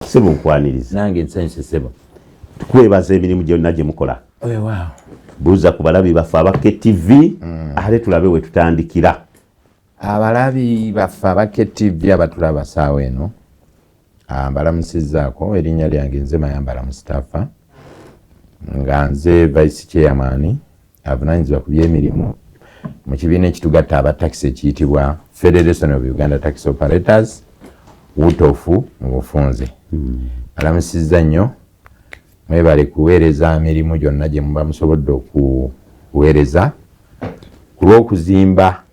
Sebo, nkwaniriza. Nange nsanyuse, sebo. Tukwebaza emirimu gyonna gye mukola. Weewaawo. Buuza ku balabi baffe aba KTV, ate tulabe we tutandikira. Abalabi baffe aba KTV abatulaba saawa eno, mbalamusizzaako. Erinnya lyange nze Mayambala Mustafa, nga nze vice chairman avunanyizibwa ku byemirimu mu kibiina ekitugatta aba takisi ekiyitibwa Federation of Uganda Taxi Operators, UTOF mu bufunze. Balamusizza nnyo, mwebale kuweereza mirimu gyonna gye muba musobodde okuweereza ku lw'okuzimba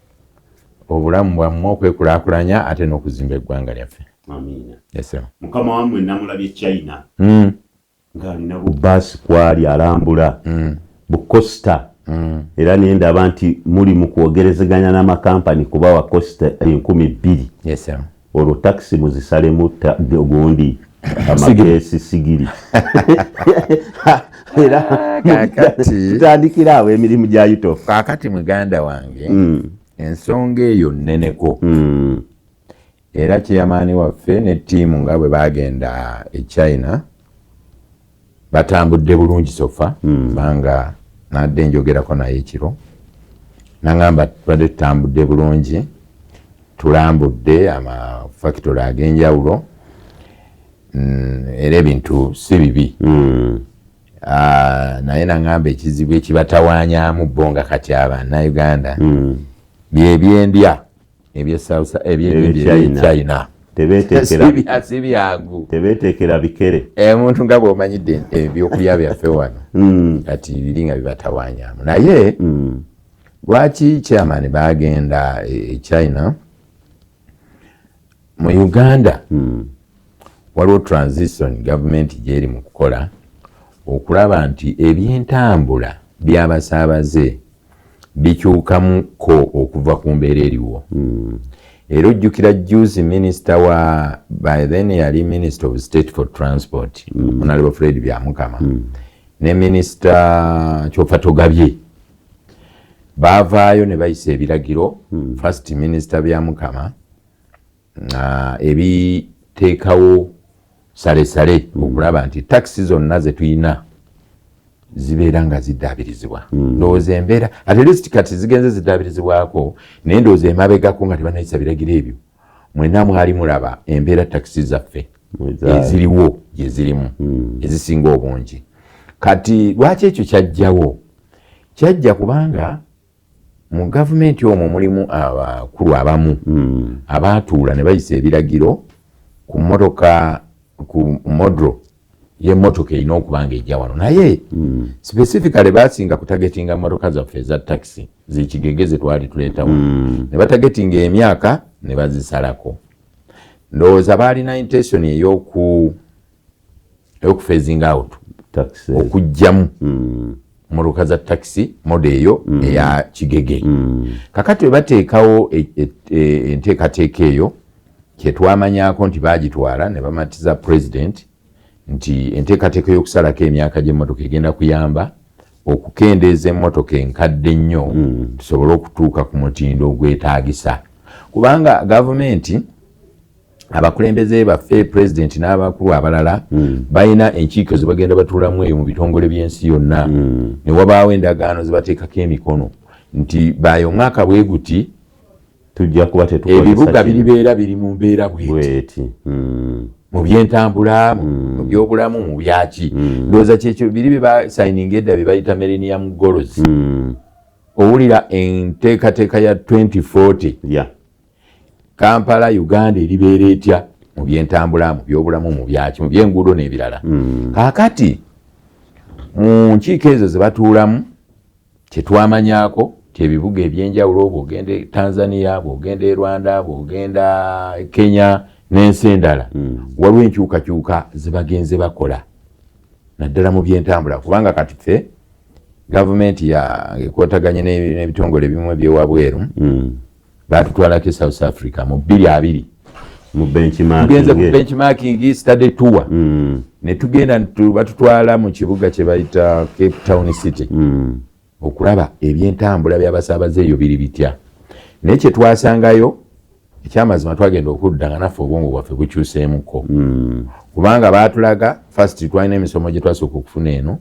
obulamu bwammwe, okwekulaakulanya, ate n'okuzimba eggwanga lyaffe. Amiina. Yes, sir. Mukama wammwe namulabye China ng'alina bubaasi kwali alambula bu coaster, era nendaba nti muli mu kwogerezeganya n'amakampani kubawa coaster 2000. Yes, sir. Olwo takisi muzisalemu gundi amakeesi sigiri era Kaakati. Tutandikira awo emirimu gya UTOF. Kaakati muganda wange, ensonga eyo nneneko, era chairman waffe ne ttiimu nga bwe bagenda e China batambudde bulungi so far, kubanga nadde njogerako naye ekiro, nagamba tubadde tutambudde bulungi, tulambudde amafactory ag'enjawulo, era ebintu si bibi. Naye naŋŋamba ekizibu ekibatawaanyaamu bo nga kati Abannayuganda byebyendya Eby'China. Ebyechina. Tebeteekera. Si byangu. Tebeteekera bikere. Omuntu nga bw'omanyidde ebyokulya byaffe wano, kati biri nga bibatawaanyaamu. Naye lwaki chairman bagenda e China? Mu Uganda waliwo transition gavumenti gyeri mu kukola okulaba nti ebyentambula by'abasaabaze bikyukamuko okuva ku mbeera eriwo. Era ojjukira juzi minisita wa, by then yali Minister of State for Transport, Honorable Fred Byamukama, ne Minisita Kyofatogabye baavaayo ne bayisa ebiragiro. First Minisita Byamukama ebiteekawo salesale okulaba nti takisi zonna zetulina zibeera nga ziddaabirizibwa. Ndowooza embeera at least kati zigenze ziddaabirizibwako, naye ndowooza emabegako nga tebanayisa biragiro ebyo, mwenna mwali mulaba embeera takisi zaffe eziriwo gye zirimu ezisinga obungi. Kati lwaki ekyo kyajjawo? Kyajja kubanga mu gavumenti omwo mulimu abakulu abamu abaatuula ne bayisa ebiragiro ku mmotoka, ku model y'emmotoka erina okuba nga ejja wano. Naye specifically basinga kutargetinga mmotoka zaffe eza takisi zikigege ze twali tuleeta wano, ne batargetinga emyaka ne bazisalako. Ndowooza baalina intention ey'okuphasinga out, Taxi. okuggyamu mmotoka za takisi model eyo eya kigege. Kakati bwe bateekawo enteekateeka eyo, kyetwamanyako nti bagitwala ne bamatiza President nti enteekateeka y'okusalako emyaka gy'emmotoka egenda kuyamba okukendeeza emmotoka enkadde ennyo, tusobole okutuuka ku mutindo ogwetaagisa, kubanga gavumenti, abakulembeze baffe, President n'abakulu abalala, balina enkiiko ze bagenda batuulamu eyo mu bitongole by'ensi yonna, ne wabaawo endagaano ze bateekako emikono nti bayo omwaka bwe guti tujja kuba tetukozesa ebibuga kino. Biribeera biri mu mbeera bweti bweti. Mu byentambula, mu byobulamu, mu byaki. Ndowooza kyekyo biri bye basayininga edda bye bayita Millennium Goals. Owulira enteekateeka ya 2040, Kampala, Uganda eribeera etya mu byentambula, mu byobulamu, mu byaki, mu byenguudo n'ebirala. Kaakati mu nkiiko ezo ze batuulamu, kyetwamanyako ti ebibuga ebyenjawulo, bw'ogenda e Tanzania, bw'ogenda e Rwanda, bw'ogenda e Kenya n'ensi endala, waliwo enkyukakyuka ze bagenze bakola naddala mu byentambula, kubanga kati ffe gavumenti ekwataganye n'ebitongole ebimu ebyewabweru batutwalako e South Africa mu 2020. Mu benchmarking. Tugenze ku benchmarking study tour, ne tugenda batutwala mu kibuga kye bayita Cape Town City okulaba ebyentambula by'abasaabaze eyo biri bitya. Naye kye twasangayo ekyamazima, twagenda okudda nga naffe obwongo bwaffe bukyuseemuko. Kubanga baatulaga first, twalina emisomo gye twasooka okufuna eno,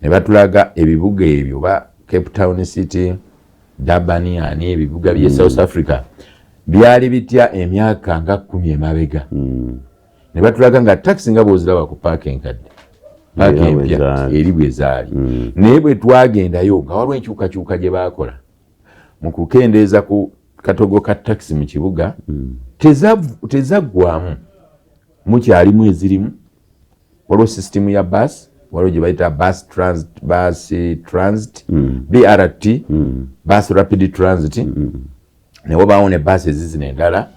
ne batulaga ebibuga ebyo ba Cape Town City, Durban, ani, ebibuga bye South Africa byali bitya emyaka nga 10 emabega. Ne batulaga nga taxi nga bw'oziraba ku paaka enkadde, paaka Era empya, bwe zaali. Eri bwe zaali. Naye bwe twagendayo nga waliwo enkyukakyuka gye baakola mu kukendeeza ku katogo ka takisi mu kibuga. Tezaggwamu, mukyalimu ezirimu. Waliwo sisitimu ya bus, waliwo gye bayita bus transit, bus transit, BRT, bus rapid transit, ne wabaawo ne bus ezizino endala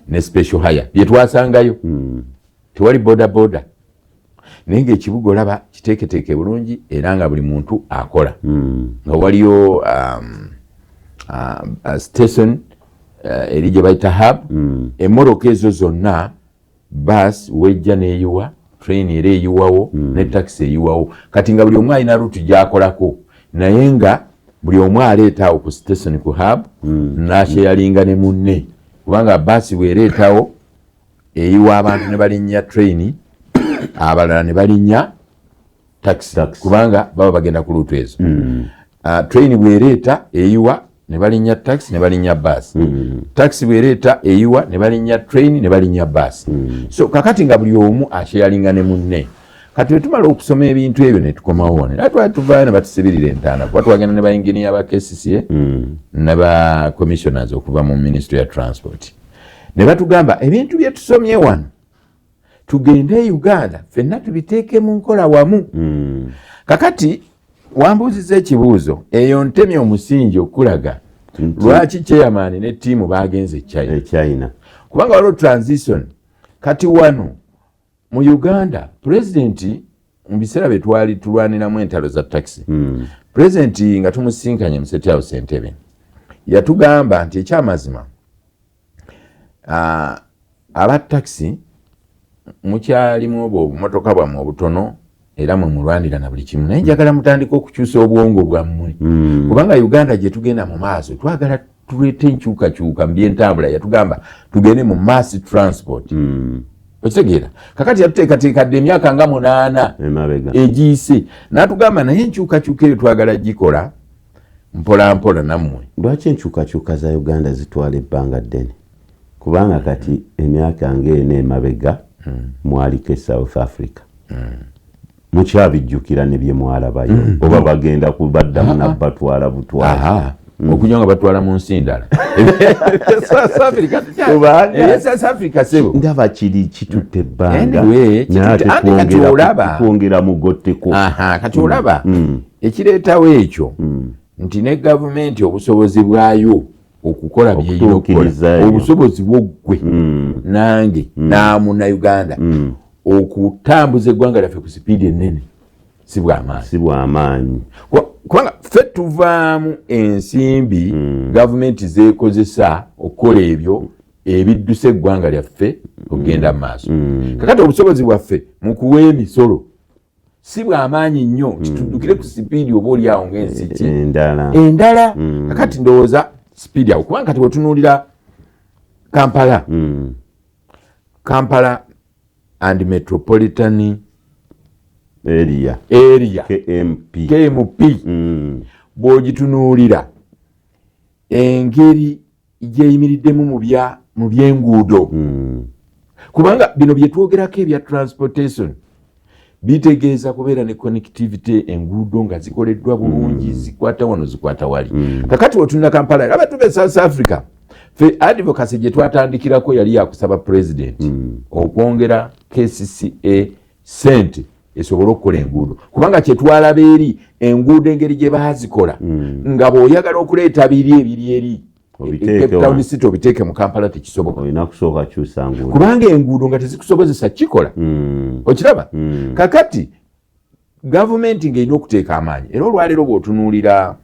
ne special hire bye twasangayo. Tewali boda boda, naye nga ekibuga olaba kiteeketeeke bulungi era nga buli muntu akola, nga waliyo station eri gye bayita hub. Emmotoka ezo zonna, bus wejja neeyiwa, train era eyiwawo, ne taxi eyiwawo. Kati nga buli omu alina route gyakolako, naye nga buli omu aleeta awo ku station, ku hub, nasharinga ne munne, kubanga baasi bwereetawo eyiwa abantu ne balinnya train, abalala ne balinnya taxi, Taxi. kubanga baba bagenda ku route ezo. Train bwereeta eyiwa ne balinnya taxi ne balinnya baasi. Taxi bwereeta eyiwa ne balinnya train ne balinnya baasi. So kakati nga buli omu asharinga ne munne. Kati wetumala okusoma ebintu ebyo ne tukomawo wano, era twali tuvaayo ne batusibirira entaana, kuba twagenda ne bayinginiya ba KCCA ne ba commissioners okuva mu Ministry ya Transport, ne batugamba ebintu bye tusomye wano tugende e Uganda ffenna tubiteeke mu nkola wamu. Kakati wambuuziza ekibuuzo, eyo ntemye omusingi okulaga lwaki chairman ne ttiimu bagenze e China. E China. Kubanga waliwo transition. Kati wano mu Uganda, pulezidenti mu biseera bye twali tulwaniramu entalo za taxi, pulezidenti nga tumusinkanye mu State House Entebbe, yatugamba nti ekyamazima aba taxi mukyalimu obwo obumotoka bwammwe obutono era mwe mulwanira na buli kimu, naye njagala mutandike okukyusa obwongo bwammwe, kubanga Uganda gye tugenda mu maaso twagala tuleete enkyukakyuka mu byentambula. Yatugamba tugende mu mass transport. Okitegeera? Kakati yatuteekateekadde emyaka nga 8 emabega egiyise, n'atugamba naye enkyukakyuka eyo twagala gikola mpola mpola nammwe. Lwaki enkyukakyuka za Uganda zitwala ebbanga ddene? Kubanga kati emyaka ngaena emabega mwaliko e South Africa, mukyabijjukira ne bye mwalabayo, oba bagenda kubaddamu nabbatwala butwala? Aha, okunywa nga batwala mu nsi ndala. South Africa Kubanga- ebya South Africa, sebo. Ndaba kiri kitutte ebbanga. Anyway, naye ate anti kati olaba. Twongera mugotteko. Aha, kati olaba ekireetawo ekyo nti ne gavumenti obusobozi bwayo okukola byerina okukola, Okutuukiriza ebyo. obusobozi bwoggwe nange n'amunnauganda okutambuza eggwanga lyaffe ku sipiidi ennene si bwamaanyi. Si bwamaanyi. Kubanga ffe tuvaamu ensimbi gavumenti zeekozesa okukola ebyo ebiddusa eggwanga lyaffe okugenda mu maaso. Kakati obusobozi bwaffe mu kuwa emisolo si bwamaanyi nnyo nti tuddukire ku sipiidi oba oli awo ng'ensi ki endala. Endala. Kakati ndowooza sipiidi awo, kubanga kati wetunuulira Kampala, Kampala and Metropolitan Area. Area. KMP. KMP. Bw'ogitunuulira engeri gyeyimiriddemu mu byenguudo, kubanga bino bye twogerako ebya transportation bitegeeza kubeera ne connectivity, enguudo nga zikoleddwa bulungi, zikwata wano, zikwata wali. Kakati wetunula Kampala, aba tuva e South Africa, fe advocacy gye twatandikirako yali yakusaba president okwongera KCCA sente esobole okukola enguudo, kubanga kyetwalaba eri enguudo engeri gye baazikola, nga bw'oyagala okuleeta biri ebiri eri Obiteeke Cape Town wano. City obiteeke mu Kampala, tekisoboka. Olina kusooka kyusa nguudo. Kubanga enguudo nga tezikusobozesa kikola. Okiraba? Kakati gavumenti ng'erina okuteeka amaanyi, era olwaleero bw'otunuulira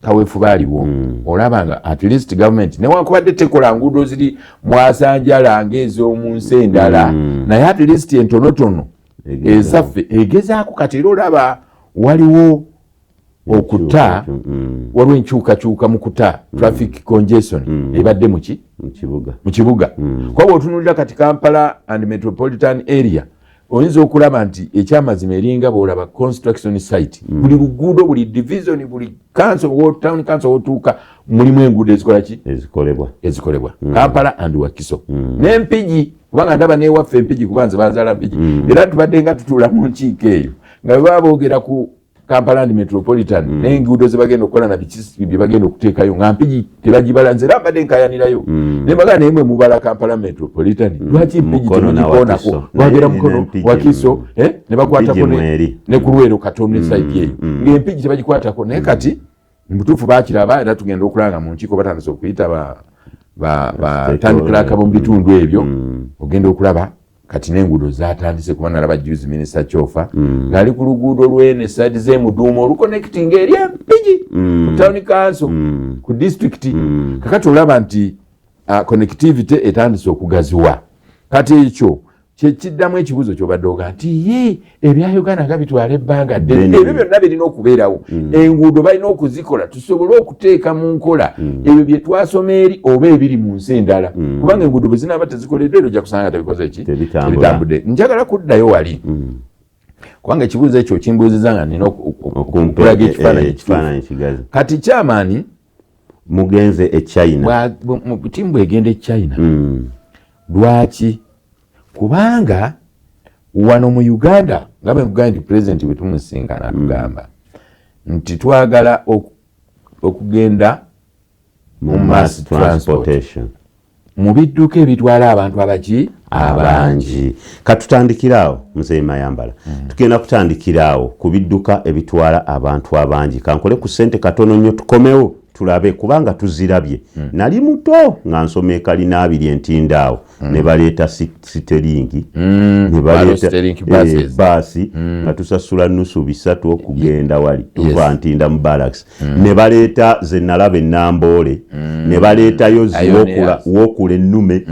kaweefube aliwo, olaba nga at least gavumenti newankubadde tekola nguudo ziri mwasanjala ng'ez'omu nsi endala, naye at least entonotono Egezaako. ezaffe egezaako. Kati era olaba waliwo okuta waliwo enkyukakyuka mu kuta traffic congestion ebadde muki mu kibuga. Mu kibuga. Kuba bw'otunuulira kati Kampala and Metropolitan Area, Oyinza okulaba nti ekyamazima eringa bw'olaba construction site, buli luguudo, buli division, buli council, town council wotuuka, mulimu enguudo ezikola ki? Ezikolebwa. Ezikolebwa. Kampala and Wakiso n'Empigi, kubanga ndaba newaffe Empigi, kuba nze banzaala Mpigi. Era tubadde nga tutuula mu nkiiko eyo nga bwe baba boogera ku Kampala and Metropolitan n'enguudo ze bagenda okukola na biki bye bagenda okuteekayo, nga Mpigi tebagibala. Nze era mbadde nkayanirayo ne bagamba, naye mwe mubala Kampala Metropolitan, lwaki Mpigi Mukono na temugikoonako? Wakiso. Bagera Naye Mukono, Mpigi, Wakiso, ne bakwatako Mpigi mweri. Ne ku Lwero katono, eside eyo, ng'Empigi tebagikwatako. Naye kati mubutuufu bakiraba, era tugenda okulanga mu nkiiko batandise okuyita ba town clerk mu bitundu ebyo. Ogenda okulaba kati n'enguudo zatandise, kuba nalaba juzi Minisita Kyofa ng'ali ku luguudo lwene side z'emuduuma oluconnecting eri Empigi ku town council, ku district. Kakati olaba nti connectivity etandise okugaziwa. Kati ekyo kyekiddamu ekibuuzo kyobadde oga nti ye ebya Uganda nga bitwala ebbanga ddene. Ddene. Ebyo byonna birina okubeerawo. Enguudo balina okuzikola tusobole okuteeka mu nkola ebyo bye twasoma eri oba ebiri mu nsi endala, kubanga enguudo bwe zinaaba tezikoleddwa, ero ojja kusanga tebikoze ki? Tebitambula. Tebitambudde. Njagala kuddayo wali, kubanga ekibuuzo ekyo okimbuuziza nga nina okulaga ekifaananyi ekituufu. Ekifaananyi kigazi. Kati kyamaani Mugenze e China. Tiimu bwegenda e China, lwaki? Kubanga wano mu Uganda, nga bwe nkugambye nti Pulezidenti bwe tumusinkana atugamba nti twagala okugenda mu mass mass transport. Transportation. Mu bidduka ebitwala abantu abaki? Abangi. Katutandikire awo, Muzeeyi Mayambala. Tugenda kutandikira awo ku bidduka ebitwala abantu abangi. Kankole ku ssente katono nnyo, tukomewo tulabe, kubanga tuzirabye. Nali muto nga nsoma ekalina abiri entinda awo, ne baleeta Citylink, ne baleeta Citylink buses. Baasi nga tusasula nusu bisatu okugenda wali tuva Ntinda mu barracks. Ne baleeta ze nalaba enamboole, ne baleetayo ziwokula Pioneers. Wokula ennume.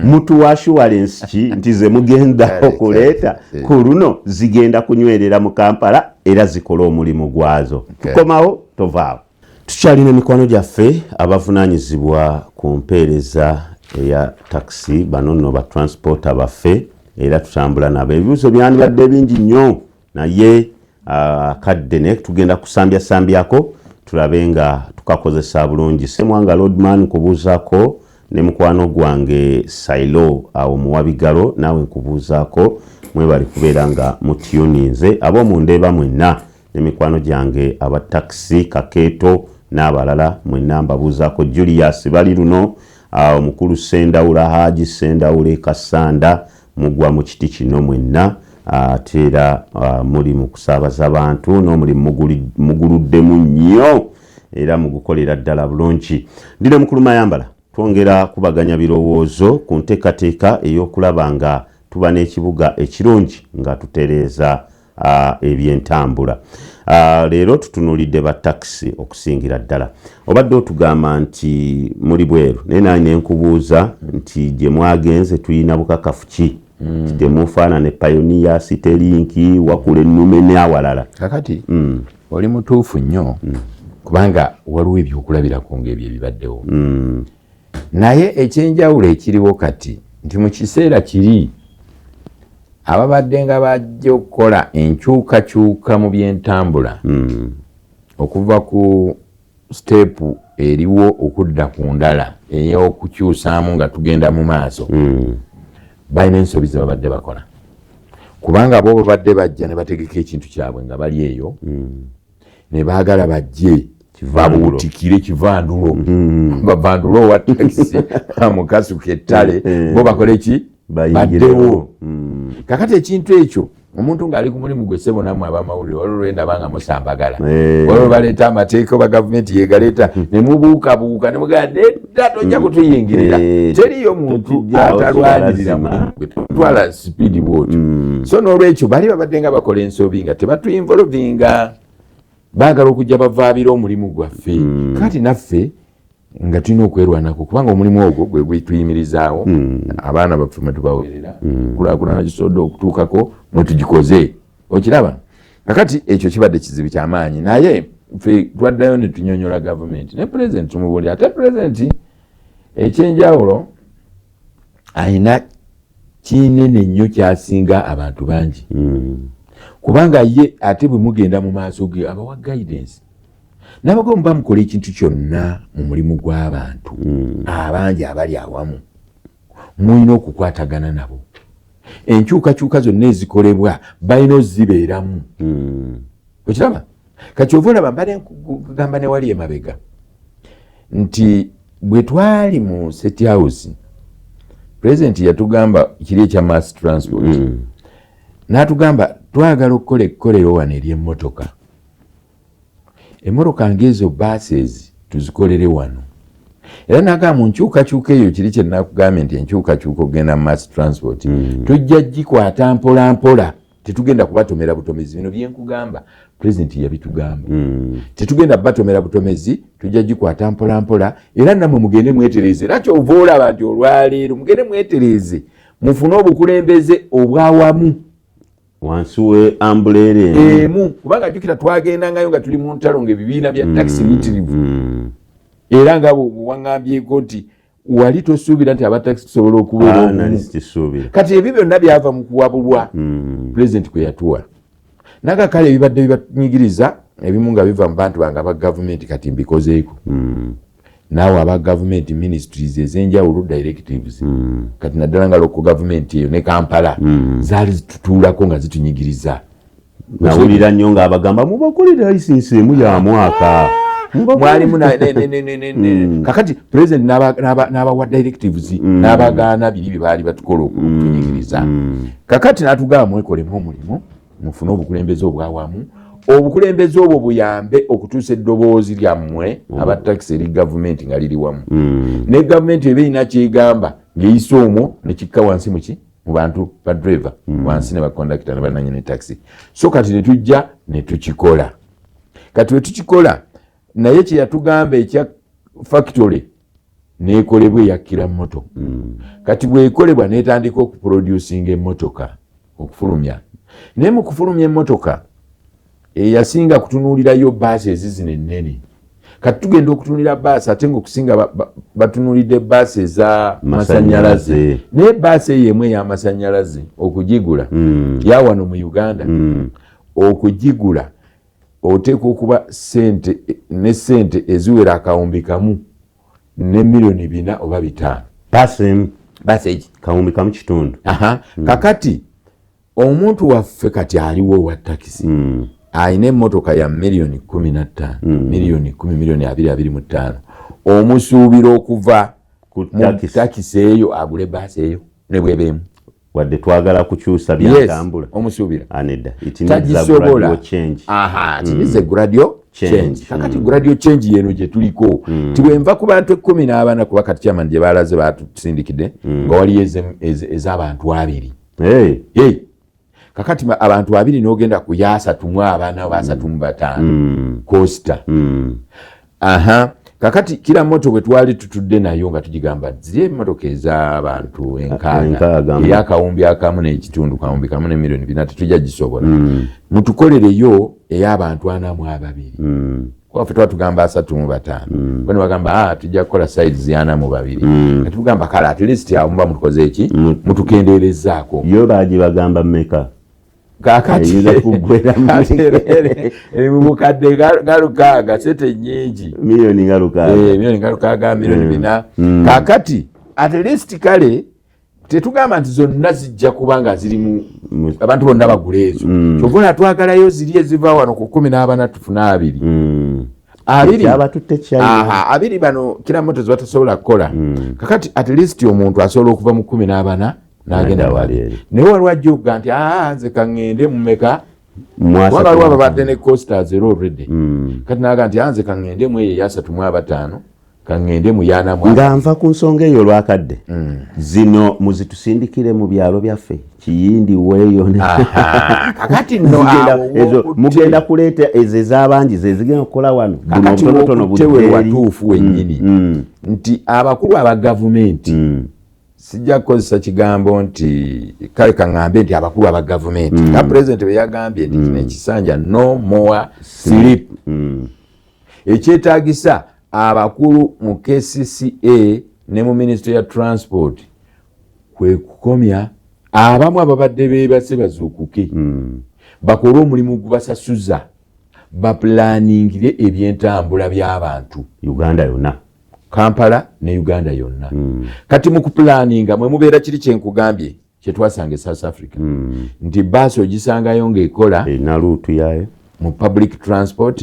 Mutuwa assurance ki nti ze mugenda Kale, okuleeta kale. ku luno zigenda kunywerera mu Kampala era zikole omulimu gwazo? Tukomawo, tovaawo. Tukyalina mikwano gyaffe abavunaanyizibwa ku mpeereza eya takisi, bano nno ba transporter baffe, era tutambula nabo. Ebibuuzo byandibadde bingi nnyo, naye akadde naye tugenda kusambyassambyako tulabe nga tukakozesa bulungi. Semwanga Lodman, nkubuuzaako, ne mukwano gwange Sailo awo muwabigalo, naawe nkubuuzaako. Mwebali kubeera nga mutuninze ab'omundeeba mwenna, n'emikwano gyange aba takisi, Kakeeto n'abalala mwenna mbabuuzaako. Julius bali luno, omukulu Sendawula, Haji Sendawula e Kasanda, mugwa mu kiti kino mwenna. Ate era muli mu kusaabaza bantu n'omulimu muguluddemu nnyo era mugukolera ddala bulungi. Ndi ne mukulu Mayambala, twongera kubaganya birowoozo ku nteekateeka ey'okulaba nga tuba n'ekibuga ekirungi nga tutereeza ebyentambula. Leero tutunuulidde ba takisi okusingira ddala. Obadde otugamba nti muli bweru, naye naye nenkubuuza nti gye mwagenze tulina bukakafu ki nti temufaanane Pioneer, Citylink, wakula ennume n'awalala? Kakati oli mutuufu nnyo, kubanga waliwo ebyokulabirako ngaebyo ebibaddewo. Naye ekyenjawulo ekiriwo kati nti mu kiseera kiri ababadde nga bajja okukola enkyukakyuka mu byentambula okuva ku step eriwo okudda ku ndala ey'okukyusaamu nga tugenda mu maaso, balina ensobi ze babadde bakola, kubanga bo babadde bajja ne bategeka ekintu kyabwe nga bali eyo, ne baagala bajje babuutikire kivandulo, bavandule owa takisi bamukasuka ettale, bo bakole ki? Bayingirewo. Baddewo. Kakati ekintu ekyo, omuntu ng'ali ku mulimu gwe, ssebo nammwe abamawulire, waliwo lwendaba nga musambagala, waliwo baleeta amateeka oba gavumenti yegaleeta ne mubuukabuuka ne mugamba nedda, tojja kutuyingirira. Teriyo muntu Totujjaawo atalwanirira kibalazima. mulimu gwe, totwala sipiidi bwotyo. So n'olwekyo bali babadde nga bakola ensobi nga tebatuinvolvinga, baagala okujja bavaabira omulimu gwaffe. Kati naffe nga tulina okwerwanako, kubanga omulimu ogwo gwe gwetuyimirizaawo abaana baffe, mwe tubawerera, kulaakulana kisobodde okutuukako mwe tugikoze. Okiraba, kakati ekyo kibadde kizibu kyamaanyi, naye ffe twaddayo ne tunyonyola gavumenti ne Pulezidenti, tumubuulira. Ate Pulezidenti ekyenjawulo ayina Kinene nnyo, kyasinga abantu bangi, kubanga ye ate bwe mugenda mu maaso ge abawa guidance. N'abago muba mukola ekintu kyonna mu mulimu gw'abantu abangi abali awamu, mulina okukwatagana nabo. Enkyukakyuka zonna ezikolebwa balina ozibeeramu. Okiraba, kati ova olaba mbadde nkugamba ne wali emabega nti bwe twali mu State House, President yatugamba kiri ekya mass transport, n'atugamba twagala okukola ekkolero wano ery'emmotoka, emmotoka ng'ezo buses tuzikolere wano. Era nagamba mu nkyukakyuka eyo, kiri kye nakugambye nti enkyukakyuka okugenda mu mass transport tujja gikwata mpola mpola, tetugenda kubatomera butomezi. Bino byenkugamba Pulezidenti yabitugamba. Tetugenda batomera butomezi, tujja gikwata mpola mpola, era nammwe mugende mwetereeze. Era kyova olaba nti olwaleero mugende mwetereeze, mufune obukulembeze obwawamu wansi we umbrella emu, kubanga jjukira twagendangayo nga tuli mu ntalo, ng'ebibiina bya takisi biyitirivu. Era nga bwewaŋŋambyeko nti wali tosuubira nti abatakisi tusobola okubeera Ah, obumu. Nali sikisuubira. Kati ebyo byonna byava mu kuwabulwa Pulezidenti kwe yatuwa. Naga kale ebibadde bibanyigiriza ebimu nga biva mu bantu bange aba gavumenti, kati mbikozeeko. Naawe aba gavumenti, ministries ez'enjawulo, directives, kati naddala nga local government eyo ne Kampala zaali zitutuulako nga zitunyigiriza. Nawulira nnyo ng'abagamba mubakolere license emu ya mwaka. Mwalimu kakati President n'abawa directives, n'abagaana biri bye baali batukola okutunyigiriza. Kakati n'atugamba mwekolemu omulimu, mufune obukulembeze obwawamu, obukulembeze obwo buyambe okutuusa eddoboozi lyammwe aba takisi eri gavumenti nga liri wamu, ne gavumenti eba erina kyegamba ng'eyisa omwo nekikka wansi muki mu bantu ba driver wansi ne bakondakita ne bananyini taxi. So kati netujja netukikola. Kati wetukikola naye kyeyatugamba ekya factory nekolebwa eyakkira moto, kati bwekolebwa netandika okuproducinga emmotoka, okufulumya. Naye mu kufulumya emmotoka eyasinga kutunuulirayo baasi ezizino ennene. Kati tugenda okutunulira baasi, ate nga okusinga batunuulidde baasi eza masanyalaze. Naye baasi eyo emu ey'amasanyalaze okugigula yawano mu Uganda, okugigula oteekwa okuba sente ne sente eziwera 1,000 ne 4 million oba 5. Baasi emu? Baasi egi. 1.5 kawumbi. Kakati omuntu waffe kati aliwo owa takisi alina emmotoka ya miliyoni 15, miliyoni 10, miliyoni 20, 25, omusuubira okuva ku mu takisi eyo agule baasi eyo ne bwebeemu? Wadde twagala kukyusa byantambula. Omusuubira? Anedda. Tagisobola. It gradual change. Kakati gradual change yeno gye tuliko, ti bwenva ku bantu 14, kuba kati chairman gye balaze batusindikidde nga waliyo ez'abantu 20. Kakati abantu 20 n'ogenda ku ya 34 oba 35 coaster. Aha, kakati kira moto bwe twali tutudde nayo nga tugigamba ziri emmotoka ez'abantu 60, eya 1.5, 1.5 ne miliyoni 4 tetujja gisobola, mutukolereyo ey'abantu 42. Kuba ffe twatugamba 35, bo ne bagamba, "Ah, tujja kukola size ya 42." Kati tugamba kale at least awo muba mutukoze eki, mutukendeerezaako. Yo bagibagamba mmeka? Kakati Eyinza kuggwera eri mu bukadde nga 6, sente nyingi. Miliyoni nga 6. Eh, miliyoni nga 6, miliyoni 4. Kakati at least kale tetugamba nti zonna zijja kuba nga zirimu abantu bonna bagula ezo. Kyova olaba twagalayo ziri eziva wano ku 14, tufune 20. 20. Kyabatutte China. Aha, 20 bano kira moto zebatasobola kukola. Kakati at least omuntu asobola okuva mu 14 n'agenda N'adda wali. wali eri. Naye waliwo ajja okuga nti, "Aa, nze kaŋŋende mumeka?" Mwasa. Kubanga waliwo ababadde ne coasters era already. Kati naga nti, "Ah, nze kaŋŋende mu eyo eya 35, kaŋŋende mu yana mu." Nga nva ku nsonga eyo olwakadde, zino muzitusindikire mu byalo byaffe, Kiyindi weeyo. Aha, kakati nno Zigenda- awo ezo w'okutte. Mugenda kuleeta ezo ez'abangi ze zigenda kukola wano. Buno Kakati obutonotono wokutte we budde eri. watuufu wennyini nti abakulu aba gavumenti, sijja kukozesa kigambo nti kale kaŋŋambe nti abakulu aba gavumenti, nga Pulezidenti bwe yagambye nti kino ekisanja no more sleep, ekyetaagisa abakulu mu KCCA ne mu Ministry ya Transport kwe kukomya Abamu ababadde beebase bazuukuke, bakole omulimu gubasasuza, baplaningire ebyentambula by'abantu. Uganda yonna. Kampala ne Uganda yonna. Kati mu kuplanninga mwe mubeera kiri kyenkugambye kyetwasanga e South Africa, nti baasi ogisangayo ng'ekola erina route yayo mu public transport,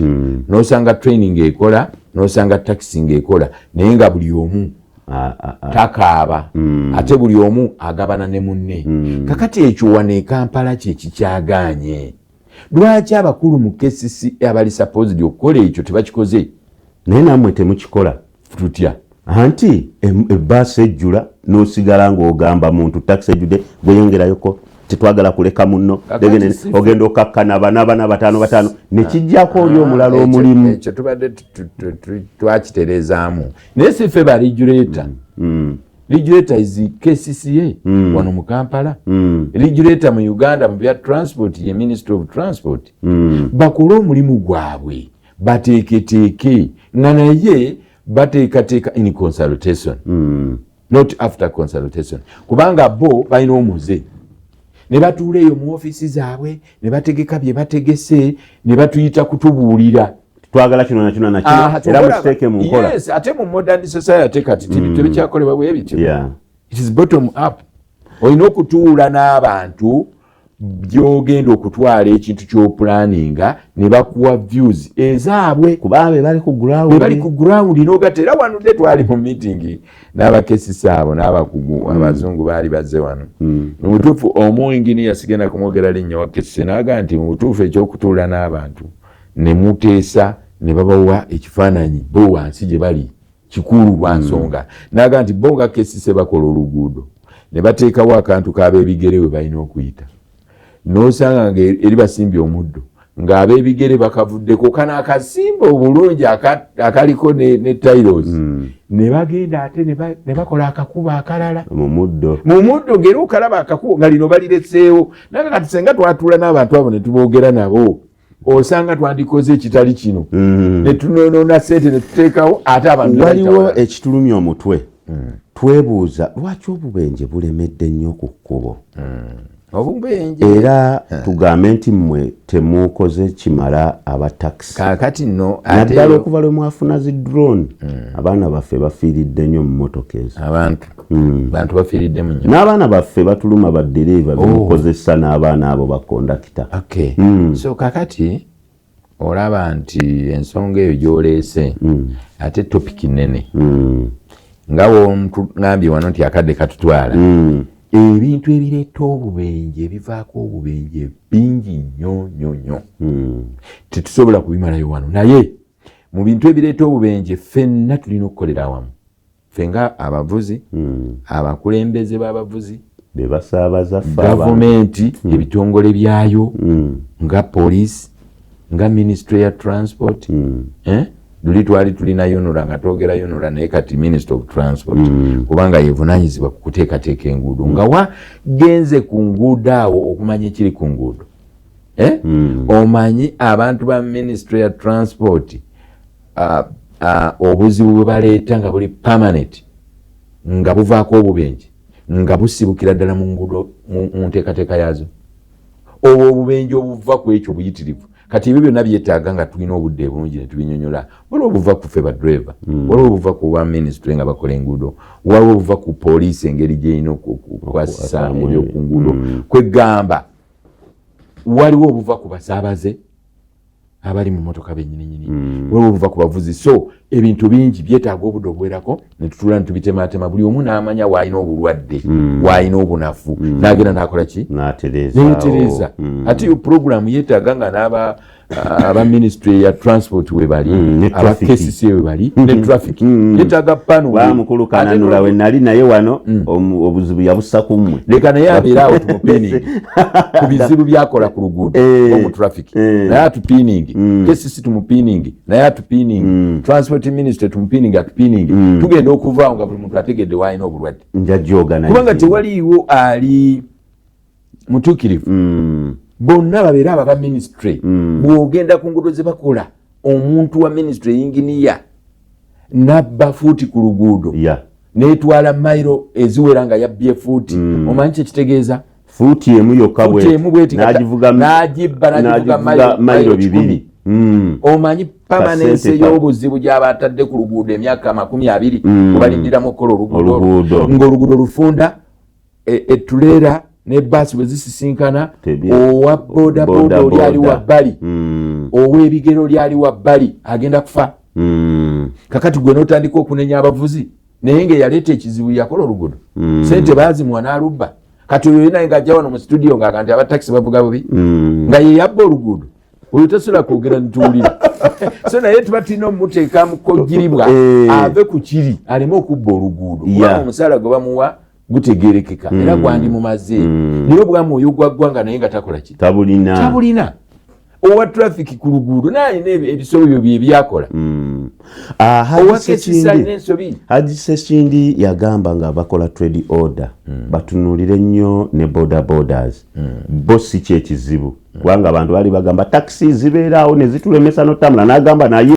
n'osanga train ng'ekola, n'osanga taxi ng'ekola, naye nga buli omu takaaba, ate buli omu agabana ne munne. Kakati ekyo wano e Kampala kyekikyaganye. Lwaki abakulu mu KCC abali supposed okukola ekyo tebakikoze? Naye nammwe temukikola. Tutya? Anti ebbaasi ejjula n'osigala ng'ogamba muntu takisi ejjudde, gweyongerayoko, tetwagala kuleka munno. Ogenda okakkana bana bana, bataano bataano, nekijjako oli omulala omulimu. Ekyo tubadde twakitereezaamu, naye si ffe ba regulator. Regulator is KCCA wano mu Kampala. Regulator mu Uganda mu bya transport ye Ministry of Transport. Bakole omulimu gwabwe, bateeketeeke nga naye bateekateeka in consultation, not after consultation, kubanga bo balina omuze ne batuula eyo mu ofiisi zaabwe ne bategeka bye bategese ne batuyita kutubuulira. Twagala kino nakino nakino, era mukiteeke mu nkola. Yes, ate mu modern society kati tebikyakolebwa bwe bityo. It is bottom up. Olina okutuula n'abantu gyogenda okutwala ekintu ky'oplanninga ne bakuwa views ezaabwe. Kuba be bali ku ground. Be bali ku ground n'ogatta. Era wano dde twali mu meeting n'abakesisi abo n'abakugu abazungu baali bazze wano. Mu butuufu omu engineer, sigenda kumwogera linnya, wa KCC, n'agamba nti mu butuufu ekyokutuula n'abantu ne muteesa ne babawa ekifaananyi bo wansi gye bali kikulu lwa nsonga. N'agamba nti bo nga KCC bakola oluguudo ne bateekawo akantu k'ab'ebigere we balina okuyita, n'osanga nga eri basimbye omuddo ng'ab'ebigere bakavuddeko kano akasimba obulungi akaliko ne tiles, ne bagenda ate ne bakola akakubo akalala mu muddo. Mu muddo, ng'era okalaba akakubo nga lino balireseewo. Naye kati senga twatuula n'abantu abo ne tuboogera nabo, osanga twandikoze ekitali kino ne tunonoona sente ne tuteekawo ate abantu ne waliwo bayita walala. Ekitulumya omutwe, twebuuza lwaki obubenje bulemedde nnyo ku kkubo. Obubenje. Era tugambe nti mmwe temukoze kimala aba takisi? Kaakati nno ate naddala okuva lwe mwafuna zi drone, abaana baffe bafiiridde nnyo mu motoka ezo. Abantu bafiiriddemu nnyo. N'abaana baffe batuluma, baddereeva bemukozesa n'abaana abo bakondakita. Okay. So kakati olaba nti ensonga eyo gy'oleese ate topic nene, nga womugambye wano nti akadde katutwala. Ebintu ebireeta obubenje, ebivaako obubenje bingi nnyo nnyo nnyo, tetusobola kubimalayo wano. Naye mu bintu ebireeta obubenje, ffenna tulina okukolera awamu, ffe nga abavuzi, abakulembeze b'abavuzi, be basaabaza ffe abantu. Gavumenti, ebitongole byayo nga poliisi, nga Ministry ya Transport. Eh? Luli twali tulina UNRA, nga twogera UNRA, naye kati Minister of Transport, kubanga yevunanyizibwa ku kuteekateeka enguudo. Nga wagenze ku nguudo awo okumanya ekiri ku nguudo, eh? Omanyi abantu ba Ministry ya Transport, obuzibu bwe baleeta nga buli permanent, nga buvaako obubenje, nga busibukira ddala mu nguudo, mu nteekateeka yaazo. Obwo obubenje obuva ku ekyo buyitirivu. Kati ebyo byonna byetaaga nga tulina obudde bulungi ne tubinyonyola. Waliwo obuva ku ffe badriver, waliwo obuva ku ba ministry nga bakola enguudo, waliwo obuva ku poliisi engeri gyerina okukwasisa ebyoku nguudo. Kwegamba waliwo obuva ku basaabaze abali mu motoka benyininyini, waliwo obuva ku bavuzi. So ebintu bingi byetaaga obudde obuwerako netutula netubitematema, buli omu n'amanya waalina obulwadde, waalina obunafu, n'agenda n'akola ki? Neyetereeza. Ate yo programu yeetaaga nga n'aba aba Ministry ya Transport webali, aba KCC webali, ne traffic yeetaaga pano. Mukulu Kananula we nali naye wano, obuzibu yabussa ku mmwe. Leka naye abeere awo tumupiningi ku bizibu byakola ku luguudo omu traffic, naye atupiningi. KCC tumupiningi, naye atupiningi. Transport Ministry tumupiningi, atupiningi. Tugenda okuvaawo nga buli muntu ategedde waalina obulwadde. Njajoga. Kubanga tewaliiwo ali mutuukirivu. Bonna babeere abo aba ministry. Bw'ogenda ku nguudo ze bakola, omuntu wa ministry inginiya nabba fuuti ku luguudo, netwala mayiro eziwera nga yabbye fuuti. Omanyi kyekitegeeza? Fuuti emu yokka. Fuuti emu bweti. N'agivuga. N'agibba, n'agivuga. N'agivuga mayiro mayiro 200. Omanyi permanence Kasente y'obuzibu gy'aba atadde ku luguudo emyaka 20 obalindiramu okukola oluguudo. Oluguudo. Ng'oluguudo lufunda, etuleera ne baasi bwe zisisinkana, owa boda boda oli ali wabbali, ow'ebigere oli ali wabbali, agenda kufa. Kakati gwe n'otandika okunenya abavuzi, naye ng'eyaleeta ekizibu yakola oluguudo, sente baazimuwa n'alubba. Kati oyo naye ng'ajja wano mu studio ng'aga nti abatakisi bavuga bubi, nga ye yabba oluguudo, oyo tasobola kwogera ntuwulira. So naye tuba tulina omumuteeka mu kojjiribwa, ave ku kiri aleme okubba oluguudo, kubanga omusaala gwe bamuwa gutegerekeka era gwandimumaze, naye obwamwoyo gwa ggwanga naye nga takola ki? Tabulina. Tabulina. Owa traffic ku luguudo naye alina ebisobyo bye byakola. Haji Owa KCC alina Sekindi, ensobi. Haji Sekindi yagamba nga bakola trade order, batunuulire nnyo ne boda bodas. Bo si kyekizibu, kubanga abantu baali bagamba takisi zibeeraawo ne zitulemesa n'otambula, n'agamba naye